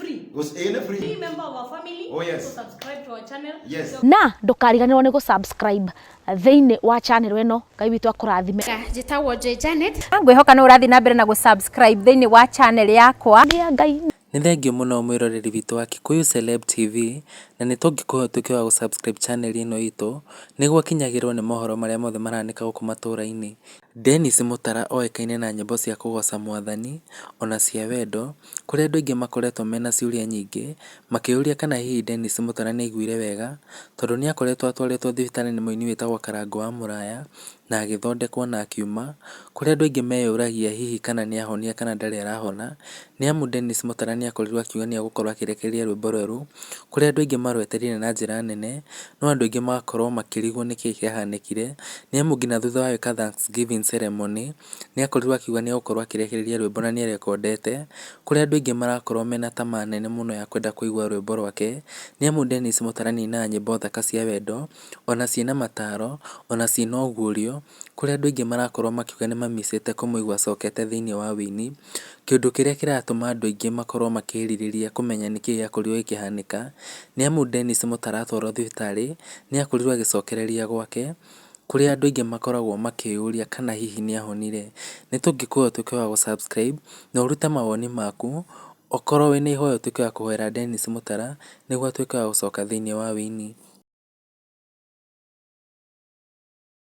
Free. Ĩĩ nĩ free. Be member of our family. Oh, yes. So subscribe to our channel. Yes. Na ndũkariganĩrwo nĩ gũ-subscribe thĩinĩ wa channel ĩno. Ngai witũ akũrathime. Njĩtagwo J Janet. Ngwĩhoka nĩ ũrathiĩ na mbere na gũ-subscribe thĩinĩ wa channel yakwa. Nĩ ya Ngai. Nĩ thengiũ mũno mwĩroreri witũ wa Kikuyu Celeb TV, na nĩ tũngĩkũhe ũtuĩke wa gũ-subscribe channel ĩno itũ, nĩguo ũkinyagĩrwo nĩ mohoro marĩa mothe marahanĩka gũkũ matũra-inĩ. Dennis Mũtara oĩkaine na nyĩmbo cia kũgoca mwathani, ona cia wendo, kũrĩa andũ aingĩ makoretwo mena ciũria nyingĩ, makĩyũria kana hihi Dennis Mũtara nĩ aiguire wega, tondũ nĩ akoretwo atwarĩtwo thibitarĩ nĩ mũini wĩtagwo Karangũ wa Mũraya, na agĩthondekwo na akiuma, kũrĩa andũ aingĩ meyũragia hihi kana nĩ ahonia kana ndarĩ arahona, nĩ amu Dennis Mũtara nĩ akorirwo akiuga nĩ egũkorwo akĩrekereria rwĩmbo rwerũ, kũrĩa andũ aingĩ marwetereire na njĩra nene, no andũ aingĩ magakorwo makĩrigwo nĩkĩĩ kĩahanĩkire, nĩ amu nginya thutha wa gwĩka thanksgiving ceremony, nĩ akorirwo akiuga nĩ egũkorwo akĩrekereria rwĩmbo na nĩ arekondete, kũrĩa andũ aingĩ marakorwo mena tamaa nene mũno ya kwenda kũigua rwĩmbo rwake, nĩ amu Dennis Mũtara nĩ ainaga nyĩmbo thaka cia wendo, ona ciĩna mataro, ona ciĩna ũguũrio, kũrĩa andũ aingĩ marakorwo makiuga nĩ mamicĩte kũmũigua acokete thĩinĩ wa wũini, kĩũndũ kĩrĩa kĩratũma andũ aingĩ makorwo makĩrirĩria kũmenya nĩkĩĩ gĩakorirwo gĩkĩhanĩka, nĩ amu Dennis Mũtara atwarwo thibitarĩ, nĩ akorirwo agĩcokereria gwake, kũrĩa andũ aingĩ makoragwo makĩyũria kana hihi nĩ ahonire. Nĩ tũngĩkũhoya ũtuĩke wa gũ-subscribe na ũrute mawoni maku, okorwo wĩna ihoya ũtuĩke wa kũhoera Dennis Mũtara, nĩguo atuĩke wa gũcoka thĩinĩ wa wũini.